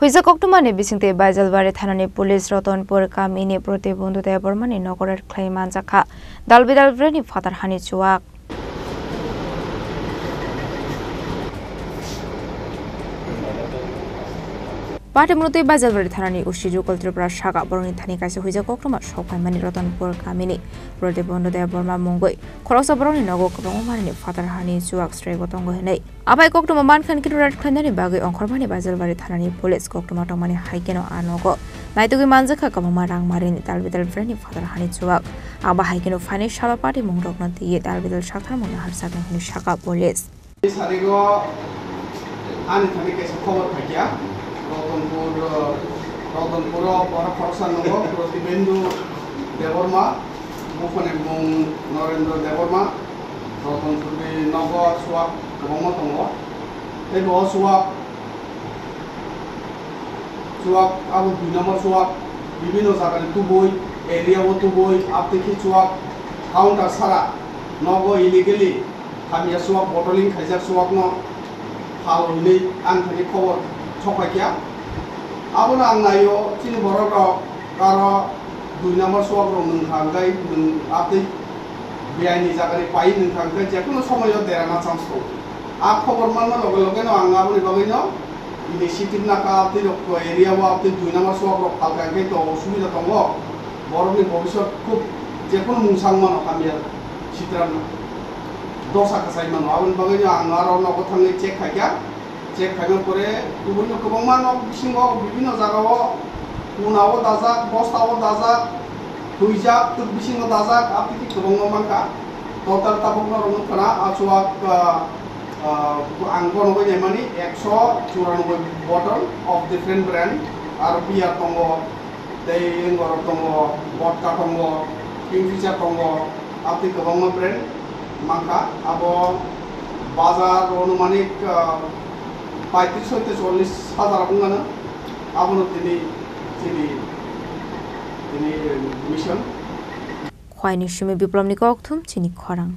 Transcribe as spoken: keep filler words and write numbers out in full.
Huijak koktwmani bisingtwi Baijalbari thanani police Rotonpur kamini Protibondhu Debbarmani nogo raid khlai manjakha dalbidal breni phatar hani chuwak. Patimurti Baijalbari thanani O C Jukul Tripura saka borokni thani kaisa huijak koktwma sok phaimani Rotonpur kamini Protibondhu Debbarma mungwi khoroksa borokni nogo kwbangma manwini phatar hani chuwak sraibo tongo hinwi. Abai koktwma mankha hinkhe raid khlainani bagwi ongkhormani Baijalbari thanani police koktwma tongmani hai kheno a nogo naitugwi manjakha kwbangma rang marini dalbidal breni phatar hani chuwak. Abo hai kheno phainai salo patimung rokno twiwi dalbidal saktharmung naharjaknai hinwi sakha police. Sarigo ani thani kaisa khobor phaikha, Rotonpur, Rotonpuro borok khoroksa nogo Protibendhu Debbarma, buphani mung Narendra Debbarma, Rotonpurni nogo chuwak kwbangma tongo. Tei bo chuwak, chuwak abo dui number chuwak, bibhinno jagani tubui, area o tubui, abtwi khe chuwak counter sara nogo illegally hamya chuwak bottling khaijak chuwakno phal hwnwi ang thani khobor sok phaikha. Abono ang naio, chini borok rok aro dui number chuwak rok nwng kha hwnkhe nwng abtwi biyai ni jagani pai nwng kha hwnkhe jekono somoyo derana chance tongo. A khobor manma loge loge no ang aboni bagwi no initiative nakha, abtwi rok area o abtwi dui number chuwak rok phal kha hwnkhe to osubida tongo, borok ni bobiswt khub jekono mungsang mano hamya. Sitra no dosa kwchai mano. Aboni bagwi no ang aro nogo thangwi check khaikha. Check khaina pore kubuni kwbangma nok bisingo bibhinno jagao kunao dajak, bostao dajak, huijak, twk bisingo dajak, abtwi khe kwbangma mankha. Total tabuk norok nukha na, a chuwak, ah, ah, ang bono bai naimani ekso churanobboi bottle of different brand, aro beer tongo, tei engorok tongo, vodka tongo, Kingfisher tongo, abtwi kwbangma brand mankha. Abo bazar anumanik, ah, paitris hoite chollis hajar wngmano. Abono tini chini, tini mission. Khwaini simi Biplobni kokthum chini khorang.